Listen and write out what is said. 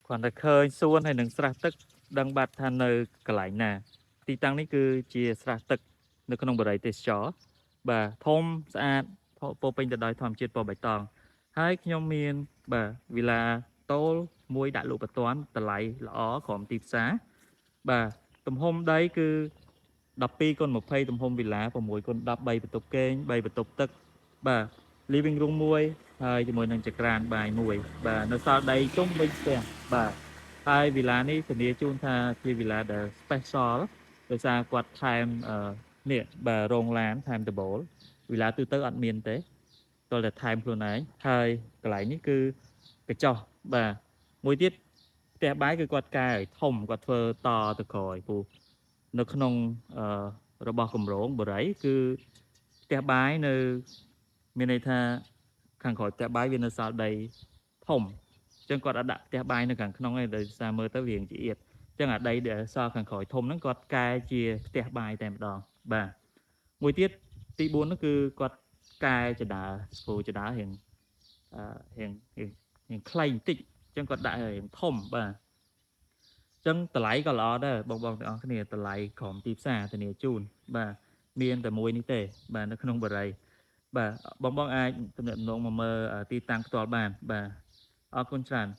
គ្រាន់តែឃើញសួនហើយនឹងស្រះទឹកដឹងបាត់ថានៅកន្លែងណា ទីតាំងនេះគឺជាស្រះទឹកនៅក្នុងបរិយាទេសចរបាទធំស្អាតពោពេញទៅដោយធម្មជាតិពណ៌បៃតងហើយខ្ញុំមានបាទវីឡាតូលមួយដាក់លក់បន្ទាន់តម្លៃល្អក្រោមទីផ្សារបាទទំហំដីគឺ12គុណ20ទំហំវីឡា6គុណ10 3បន្ទប់គេង3បន្ទប់ទឹកបាទ living room មួយហើយជាមួយនឹងចក្រានបាយមួយបាទនៅសល់ដីជុំវិញផ្ទះបាទហើយវីឡានេះធានាជូនថាជាវីឡាដែល special ដោយសារគាត់ថែមអឺនេះបាទរោងឡានថែមដបូលវីឡាទូទៅអត់មានទេទាល់តែថែមខ្លួនឯងហើយកន្លែងនេះគឺកញ្ចោះបាទមួយទៀតផ្ទះបាយគឺគាត់កែឲ្យធំគាត់ធ្វើតទៅក្រោយព្រោះនៅក្នុងអឺរបស់គម្រោងបរិយគឺផ្ទះបាយនៅមានន័យថាខាងក្រោយផ្ទះបាយវានៅសល់ដីធំអញ្ចឹងគាត់អត់ដាក់ផ្ទះបាយនៅខាងក្នុងទេដោយសារមើលទៅវាជាអៀតអញ្ចឹងអាដីដែលសល់ខាងក្រោយធំហ្នឹងគាត់កែជាផ្ទះបាយតែម្ដងបាទមួយទៀតទី4នោះគឺគាត់កែចដាព្រោះចដារៀងអឺរៀងរៀងរៀងខ្លីបន្តិចអញ្ចឹងគាត់ដាក់រៀងធំបាទអញ្ចឹងតម្លៃក៏ល្អដែរបងបងទាំងអស់គ្នាតម្លៃក្រោមទីផ្សារធានាជូនបាទមានតែមួយនេះទេបាទនៅក្នុងបរិយបាទបងបងអាចទំនាក់ទំនងមកមើលទីតាំងផ្ទាល់បានបាទអរគុណច្រើន។